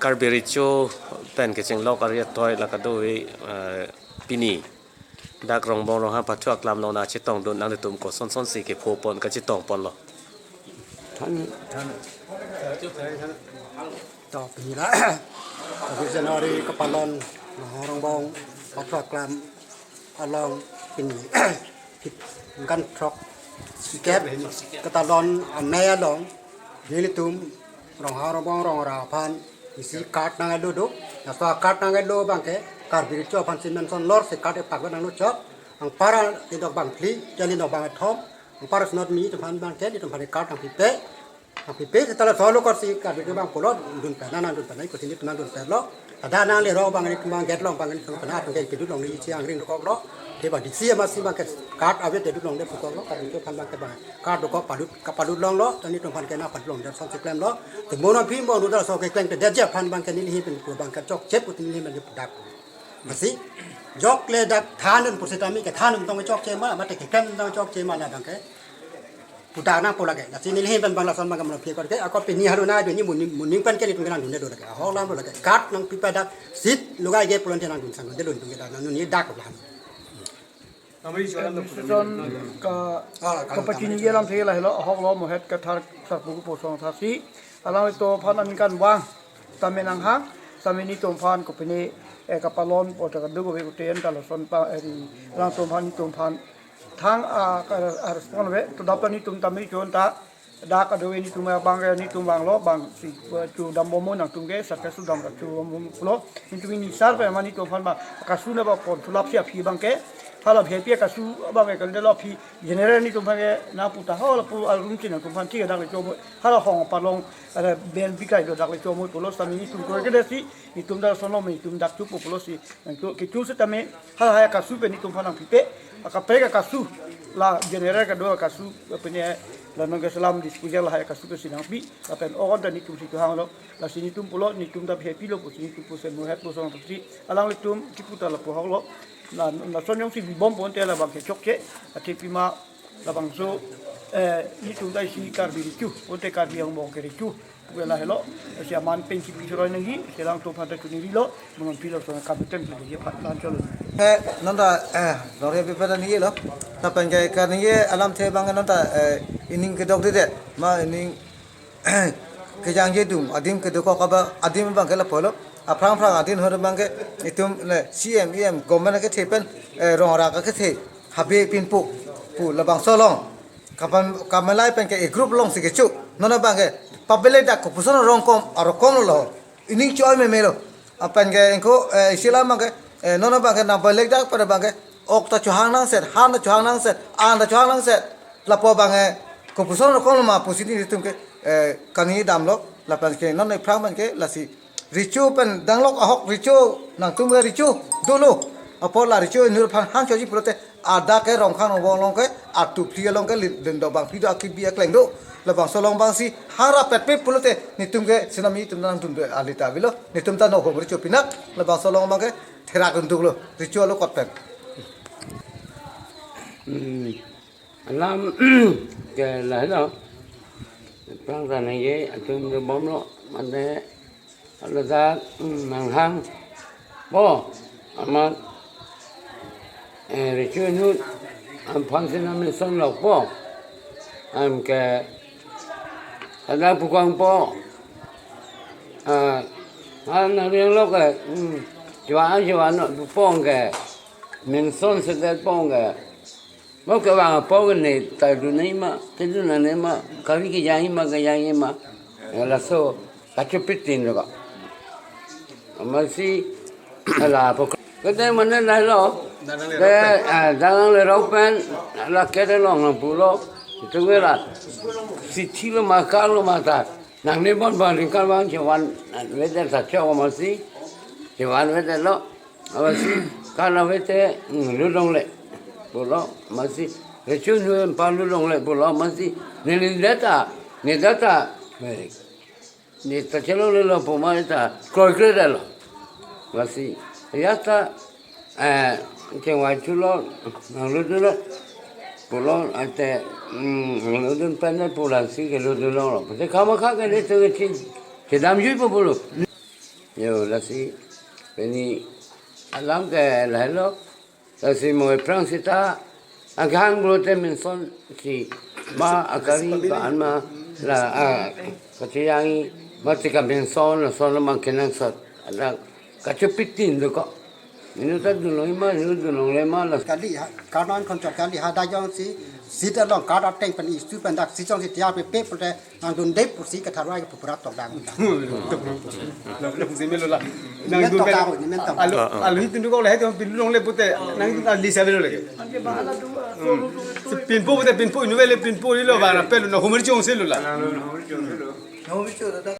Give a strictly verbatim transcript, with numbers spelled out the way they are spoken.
Karbi Recho pen kechenglok ari atoi la kadokave, eh, pini dak Rongbong Ronghang pathu aklam along nangchetongdun nanglitum kosonson si kepho pon kachetong ponlo? Than, than. To pini la, January kepalon Ronghang Rongbong pathu aklam along pini kan throk sikep ketalon amei along nelitum Ronghang Rongbong Rongrap aphan isi card nangkelo do. Laso card nangkelo abangke Karbi Recho aphan si mention lor si card epak nanglo chok. Anpar neli dok bang phli, neli dok bang thom. Anpar si not mi atum aphan abangke nelitum aphan card nangpipe. Nangpipe seta laso lo korsi Karbi Recho abang pulo dun pen nangdun pen nang kusi nelitum nangdun pen lo. Ada nangli rong abang nelitum abang gate along abang nelitum pen atum ke kedut along neli chiang ring dokok lo. Te abang D C amatsi abangke card ave te dut longde pukok lo, Karbi Recho aphan abangke abang card dokok padut, kapadut longlo, ta nelitum aphan ke nangpadut longde son si klemlo. Te mono phim bong dut laso keklem te detji aphan abangke neli ahin pen pu abangke chokche pu neli ahin pen dak. Amatsi jokle dak thandun pusitame kethandun tong chokche ma, mate keklem tong chokche ma la abangke pudak nangpo lake. Lasi neli ahin pen abang lason abang kamono phi korke, ako pini halu na duni muning, muning pen ke nelitum kenangdunde do lake. Ahok alam do lake. Card nangpipe dak seat lugai ke pulote nangdun sang de lun tung ke dak nangdun ni dak ulang. Administration ka Ah, ka kapachini alam thek lahelo, ahok lo mohet kathar sarpo kosong thasi. Alanglitum aphan aningkanvang tame nanghang, tame nelitum aphan kopine, eh, kapalon po ta kadokave kuten ta lason pa, eh, alangtum aphan nelitum aphan thang, ah, ka, ah, respond ave, to dap ta nelitum tame chon ta, dak kadokave nelitum abangke nelitum vanglo, bang si, eh, chudam bomnon nangtum ke, sat kasu dam kasu bomnon pulo, nelitum ini sar pe ma nelitum aphan ba, kasu na ba pon sulap si aphi abangke, hala V I P kasu abangke kal de lo aphi, general nelitum abangke, na puta ho lapu alrum chin nangtum aphan thik dak le chomo, hala hong palong, ada ben bikai do dak le chomo pulo, sami nelitum kroikre si, nelitum dak sono nelitum dak chupo pulo si, nangtum kecho setame, hala haya kasu pen nelitum aphan nangpipe, akaprek akasu, la general kado kasu, pene, la nang ke salam disposal haya kasu ke si nangpi, lapen ogon ta nelitum si kehang lo, lasi nelitum pulo, nelitum ta happy lo, pusi nelitum pusi mohet puson pusi, alanglitum kipu ta lapu ahok lo, na, na son jongsi bibom ponte labangke chokche, athe pima labangso, eh, nelitum ta isi Karbi Recho, ponte Karbi Anglong ke Recho, pu ke lahelo, si aman pen kipi choroi nangji, si alangtum aphan ta chuniri lo, monon pilo son kapitem pilo ye phat lan cholo. Eh, non ta, eh, lore pipa ta ningje lo. Lapen ke kaningje alamthe abang non ta, eh, ining kedok dede, ma ining kejangje dung, adim kedokok abang, adim abangke lapulo. Aphrang aphrang adin hor abangke, itum le C M, E M, government kethe pen, eh, Rongrap akethe, habe pinpo, pu labangso along. Kapan, kamalai pen ke e group along si kecho. Non abangke, public dak kopuson rongkom, arokom lo. Ining choi meme lo. Lapen ke ingko, eh, isi alam abangke, eh, non abangke nang public dak pada abangke, ok ta chohang nangset, han ta chohang nangset, an ta chohang nangset. Lapu abangke, kopuson rongkom lo ma pusi nelitum ke, eh, kani damlo, lapen ke non aphrang pen ke, lasi Recho pen danglok ahok Recho nangtum ke Recho dolo. Apot la Recho inur aphan hang choji pulote adak ke Ronghang Rongbong along ke atu phli along ke li-, lindok bang phli do akibi akleng do. Labangso along abang si harap pet pet pulote nelitum ke senami itum nangdun do alita avelo. Nelitum ta nohom Recho pinak labangso along abangke therak dunduk lo. Recho alo kot pen. Hmm. Alam ke lahelo. Prang ta nangje atum do bomlo, mate ladak, mm, nanghang po, amat, eh, Recho inut aphan si nang mention lokpo. Anke ladak pukangpo. Ah, ha nang riang lo ke, mm, chua chua no pupong ke, mention sedet pong ke. Mo kevang apo ke ne ta dun nai ma, kedun nai ma, kali kejang ma, kejang ma. Ya, laso kachopitin lo ka. Amatsi ala apo. Kede mane lahelo. Ke, ah, dangang le rau pen, la kede long nang pulo. Itum ke la. Sithi lo ma kar lo ma ta. Nangne bon bon ringkal bang chevan, vete ta chok amatsi. Chevan vete lo. Amatsi, kala vete, mm, lut longle pulo, amatsi, Recho inut pa lut longle pulo, amatsi, neli data, ne data, eh, ne ta chelonglelo pu ma ta, kroikre detlo. Amatsi, ya ta, eh, chengvai chulo, nang lut dunlo pulo, ante, mm, nang lut dun pen pulo si ke lut dunlo. Te kamakha ke ne te chin, kedam jui po pulo. Yo, lasi pini alam ke lahelo. Lasi mo aphrang seta agang bro te mention si ma akari ka an ma la a kachiyangi ma tika mention lason lo mang kenangsot. Ada kachepitin do ko. Inu ta dunlong ma, inu dunlongle ma la. Kali ha, karnan konchot kali ha da jongsi, sit along card ateng pen issue pen dak si jongsi tiar pe pe pute nangdunde pusi katharwai ke pura tokdang. Lo, lo, si melo la. Ni men tokdang, ni men tokdang. Alo, alo hitin ko le hitin pinlongle pute nang ali sa melo lagi. Si pinpo pute pinpo inove le pinpo ilo ba rapel lo humor chong si lo la.